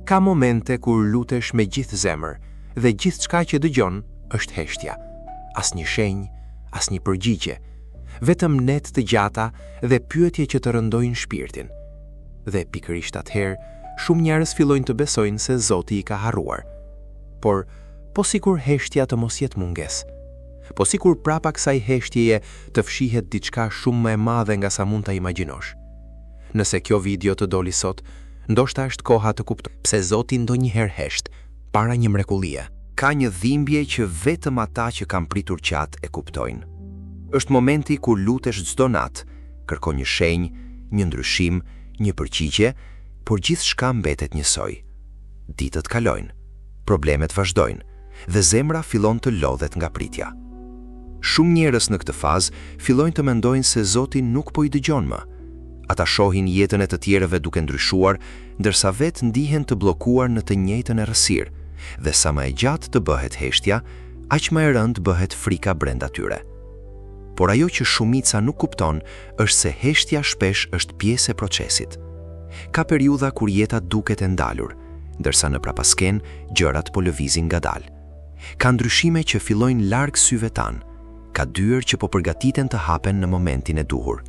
Ka momente kur lutesh me gjithë zemër dhe gjithçka që dëgjon është heshtja. Asnjë shenjë, asnjë përgjigje, vetëm netë të gjata dhe pyetje që të rëndojnë shpirtin. Dhe pikërisht atëherë, shumë njerëz fillojnë të besojnë se Zoti i ka harruar. Por, po sikur heshtja të mos jetë mungesë? Po sikur prapa kësaj heshtjeje të fshihet diçka shumë më e madhe nga sa mund ta imagjinosh? Nëse kjo video të doli sot, ndoshta është koha të kuptosh pse Zoti ndonjëherë hesht para një mrekullie. Ka një dhimbje që vetëm ata që kanë pritur gjatë e kuptojnë. Është momenti kur lutesh çdo natë, kërkon një shenjë, një ndryshim, një përgjigje, por gjithçka mbetet njësoj. Ditët kalojnë, problemet vazhdojnë dhe zemra fillon të lodhet nga pritja. Shumë njerëz në këtë fazë fillojnë të mendojnë se Zoti nuk po i dëgjon më. Ata shohin jetën e të tjerëve duke ndryshuar, ndërsa vetë ndihen të bllokuar në të njëjtën errësirë. Dhe sa më e gjatë të bëhet heshtja, aq më e rëndë bëhet frika brenda tyre. Por ajo që shumica nuk kupton është se heshtja shpesh është pjesë e procesit. Ka periudha kur jeta duket e ndalur, ndërsa në prapaskenë gjërat po lëvizin ngadalë. Ka ndryshime që fillojnë larg syve tanë, ka dyer që po përgatiten të hapen në momentin e duhur.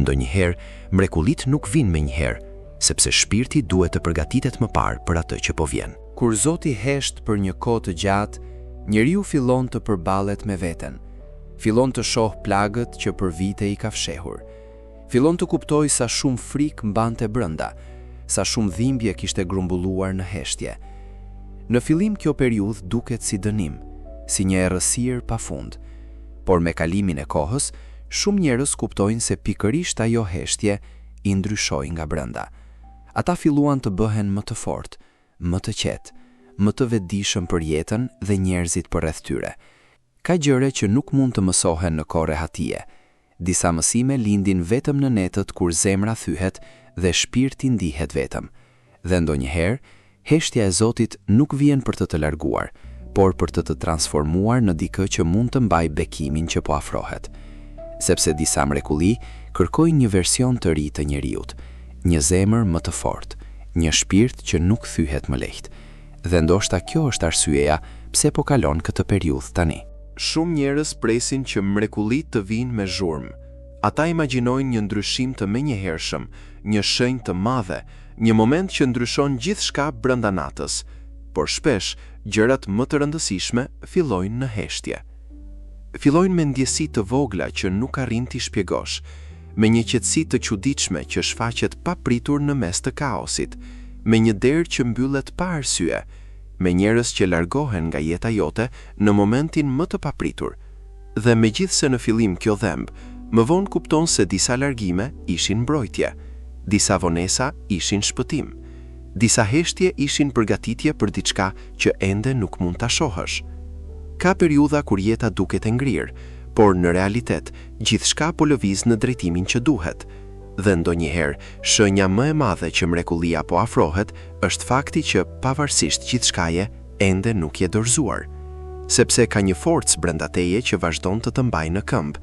Ndonjëherë, mrekullitë nuk vijnë menjëherë, sepse shpirti duhet të përgatitet më parë për atë që po vjen. Kur Zoti hesht për një kohë të gjatë, njeriu fillon të përballet me veten. Fillon të shohë plagët që për vite i ka fshehur. Fillon të kuptojë sa shumë frikë mbante brenda, sa shumë dhimbje kishte grumbulluar në heshtje. Në fillim kjo periudhë duket si dënim, si një errësirë pa fund. Por me kalimin e kohës, shumë njerëz kuptojnë se pikërisht ajo heshtje i ndryshoi nga brenda. Ata filluan të bëhen më të fortë, më të qetë, më të vetëdijshëm për jetën dhe njerëzit përreth tyre. Ka gjëra që nuk mund të mësohen në kohë rehatie. Disa mësime lindin vetëm në netët kur zemra thyhet dhe shpirti ndihet vetëm. Dhe ndonjëherë, heshtja e Zotit nuk vjen për të të larguar, por për të të transformuar në dikë që mund të mbajë bekimin që po afrohet. Sepse disa mrekulli kërkojnë një version të ri të njeriut, një zemër më të fortë, një shpirt që nuk thyhet më lehtë. Dhe ndoshta kjo është arsyeja pse po kalon këtë periudhë tani. Shumë njerëz presin që mrekullitë të vijnë me zhurmë. Ata imagjinojnë një ndryshim të menjëhershëm, një shenjë të madhe, një moment që ndryshon gjithçka brenda natës. Por shpesh, gjërat më të rëndësishme fillojnë në heshtje. Fillojnë me ndjesi të vogla që nuk arrin t'i shpjegosh, me një qetësi të çuditshme që shfaqet papritur në mes të kaosit, me një derë që mbyllet pa arsye, me njerëz që largohen nga jeta jote në momentin më të papritur. Dhe megjithëse në fillim kjo dhemb, më vonë kupton se disa largime ishin mbrojtje, disa vonesa ishin shpëtim, disa heshtje ishin përgatitje për diçka që ende nuk mund ta shohësh. Ka periudha kur jeta duket e ngrirë, por në realitet gjithçka po lëviz në drejtimin që duhet. Dhe ndonjëherë, shenja më e madhe që mrekullia po afrohet është fakti që pavarësisht gjithçkaje, ende nuk je dorëzuar. Sepse ka një forcë brenda teje që vazhdon të të mbajë në këmbë,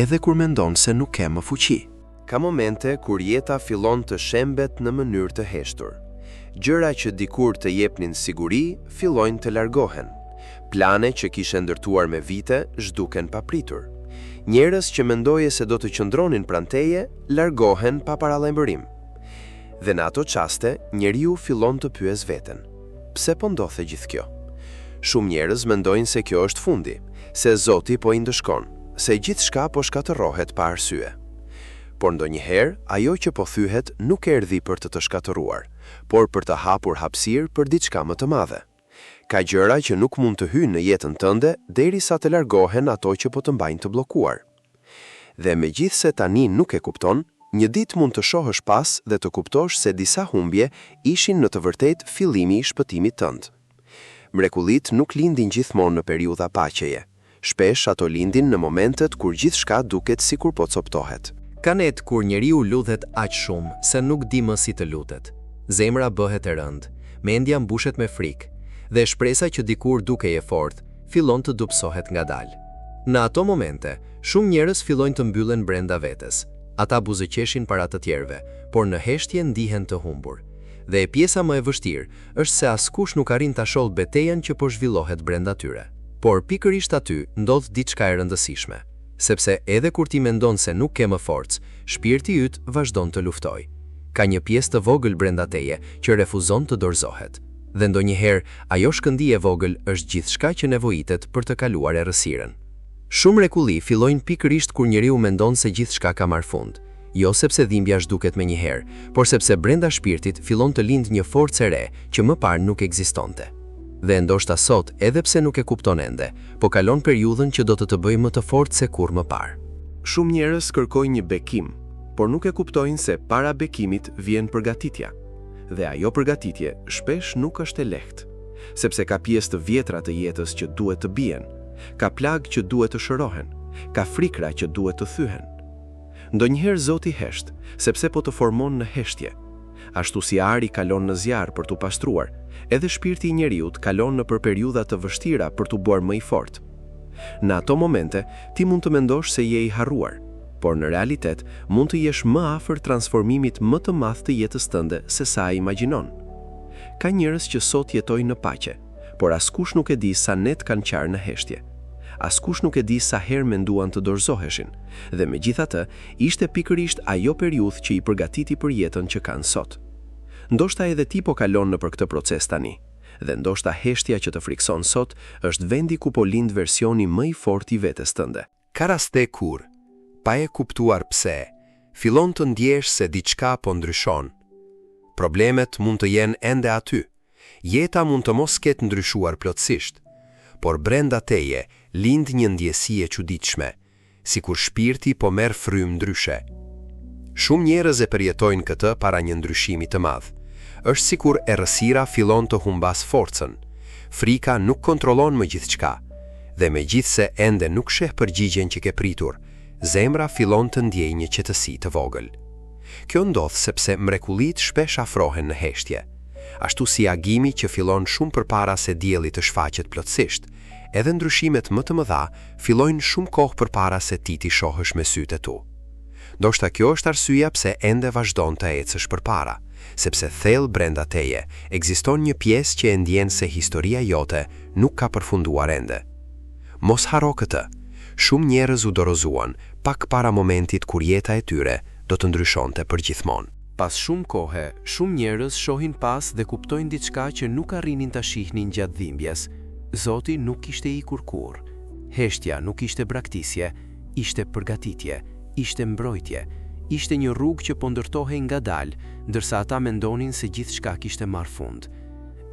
edhe kur mendon se nuk ke më fuqi. Ka momente kur jeta fillon të shembet në mënyrë të heshtur. Gjëra që dikur të jepnin siguri fillojnë të largohen. Plane që kishe ndërtuar me vite zhduken papritur. Njerëz që mendoje se do të qëndronin pranë teje, largohen pa paralajmërim. Dhe në ato çaste, njeriu fillon të pyesë veten: Pse po ndodh e gjithë kjo? Shumë njerëz mendojnë se kjo është fundi, se Zoti po i ndëshkon, se gjithçka po shkatërrohet pa arsye. Por ndonjëherë, ajo që po thyhet nuk erdhi për të të shkatërruar, por për të hapur hapësirë për diçka më të madhe. Ka gjëra që nuk mund të hyjnë në jetën tënde derisa të largohen ato që po të mbajnë të bllokuar. Dhe megjithëse tani nuk e kupton, një ditë mund të shohësh pas dhe të kuptosh se disa humbje ishin në të vërtetë fillimi i shpëtimit tënd. Mrekullitë nuk lindin gjithmonë në periudha paqeje. Shpesh ato lindin në momentet kur gjithçka duket sikur po copëtohet. Ka netë kur njeriu lodhet aq shumë sa nuk di më si të lutet. Zemra bëhet e rëndë, mendja mbushet me frikë, dhe shpresa që dikur dukej e fortë, fillon të dobësohet ngadalë. Në ato momente, shumë njerëz fillojnë të mbyllen brenda vetes. Ata buzëqeshin para të tjerëve, por në heshtje ndihen të humbur. Dhe e pjesa më e vështirë është se askush nuk arrin ta shohë betejën që po zhvillohet brenda tyre. Por pikërisht aty ndodh diçka e rëndësishme. Sepse edhe kur ti mendon se nuk ke më forcë, shpirti yt vazhdon të luftojë. Ka një pjesë të vogël brenda teje që refuzon të dorëzohet. Dhe ndonjëherë, ajo shkëndijë e vogël është gjithçka që nevojitet për të kaluar errësirën. Shumë mrekulli fillojnë pikërisht kur njeriu mendon se gjithçka ka marrë fund. Jo sepse dhimbja zhduket menjëherë, por sepse brenda shpirtit fillon të lindë një forcë e re që më parë nuk ekzistonte. Dhe ndoshta sot, edhe pse nuk e kupton ende, po kalon periudhën që do të të bëjë më të fortë se kurrë më parë. Shumë njerëz kërkojnë një bekim, por nuk e kuptojnë se para bekimit vjen përgatitja. Dhe ajo përgatitje shpesh nuk është e lehtë, sepse ka pjesë të vjetra të jetës që duhet të bien, ka plagë që duhet të shërohen, ka frikra që duhet të thyhen. Ndonjëherë Zoti hesht, sepse po të formon në heshtje. Ashtu si ari kalon në zjarr për t'u pastruar, edhe shpirti i njeriut kalon nëpër periudha të vështira për t'u bërë më i fortë. Në ato momente, ti mund të mendosh se je i harruar, por në realitet mund të jesh më afër transformimit më të madh të jetës tënde se sa e imagjinon. Ka njerëz që sot jetojnë në paqe, por askush nuk e di sa net kanë qarë në heshtje. Askush nuk e di sa herë menduan të dorëzoheshin. Dhe megjithatë, ishte pikërisht ajo periudhë që i përgatiti për jetën që kanë sot. Ndoshta edhe ti po kalon nëpër këtë proces tani. Dhe ndoshta heshtja që të frikëson sot është vendi ku po lind versioni më i fortë i vetes tënde. Ka raste kur, pa e kuptuar pse, fillon të ndjesh se diçka po ndryshon. Problemet mund të jenë ende aty. Jeta mund të mos ketë ndryshuar plotësisht, por brenda teje lind një ndjesi e çuditshme, sikur shpirti po merr frymë ndryshe. Shumë njerëz e përjetojnë këtë para një ndryshimi të madh. Është sikur errësira fillon të humbasë forcën. Frika nuk kontrollon më gjithçka. Dhe megjithëse ende nuk sheh përgjigjen që ke pritur, zemra fillon të ndjejë një qetësi të vogël. Kjo ndodh sepse mrekullitë shpesh afrohen në heshtje. Ashtu si agimi që fillon shumë përpara se dielli të shfaqet plotësisht, edhe ndryshimet më të mëdha fillojnë shumë kohë përpara se ti t'i shohësh me sytë e tu. Ndoshta kjo është arsyeja pse ende vazhdon të ecësh përpara, sepse thellë brenda teje ekziston një pjesë që e ndjen se historia jote nuk ka përfunduar ende. Mos harro këtë. Shumë njerëz u dorëzuan pak para momentit kur jeta e tyre do të ndryshonte përgjithmonë. Pas shumë kohe, shumë njerëz shohin pas dhe kuptojnë diçka që nuk arrinin ta shihnin gjatë dhimbjes. Zoti nuk kishte ikur kurrë. Heshtja nuk ishte braktisje, ishte përgatitje, ishte mbrojtje, ishte një rrugë që po ndërtohej ngadalë, ndërsa ata mendonin se gjithçka kishte marrë fund.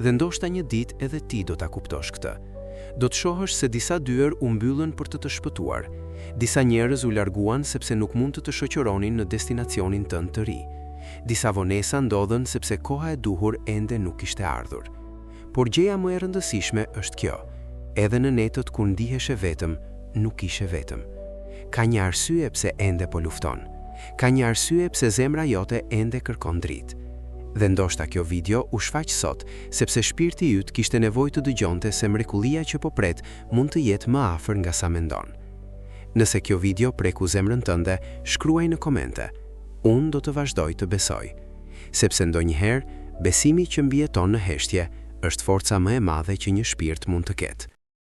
Dhe ndoshta një ditë edhe ti do ta kuptosh këtë. Do të shohësh se disa dyer u mbyllën për të të shpëtuar. Disa njerëz u larguan sepse nuk mund të të shoqëronin në destinacionin tënd të ri. Disa vonesa ndodhën sepse koha e duhur ende nuk kishte ardhur. Por gjëja më e rëndësishme është kjo. Edhe në netët kur ndiheshe vetëm, nuk ishe vetëm. Ka një arsye pse ende po lufton. Ka një arsye pse zemra jote ende kërkon dritë. Dhe ndoshta kjo video u shfaq sot, sepse shpirti yt kishte nevojë të dëgjonte se mrekullia që po pret mund të jetë më afër nga sa mendon. Nëse kjo video preku zemrën tënde, shkruaj në komente. Unë do të vazhdoj të besoj. Sepse ndonjëherë, besimi që mbijeton në heshtje është forca më e madhe që një shpirt mund të ketë.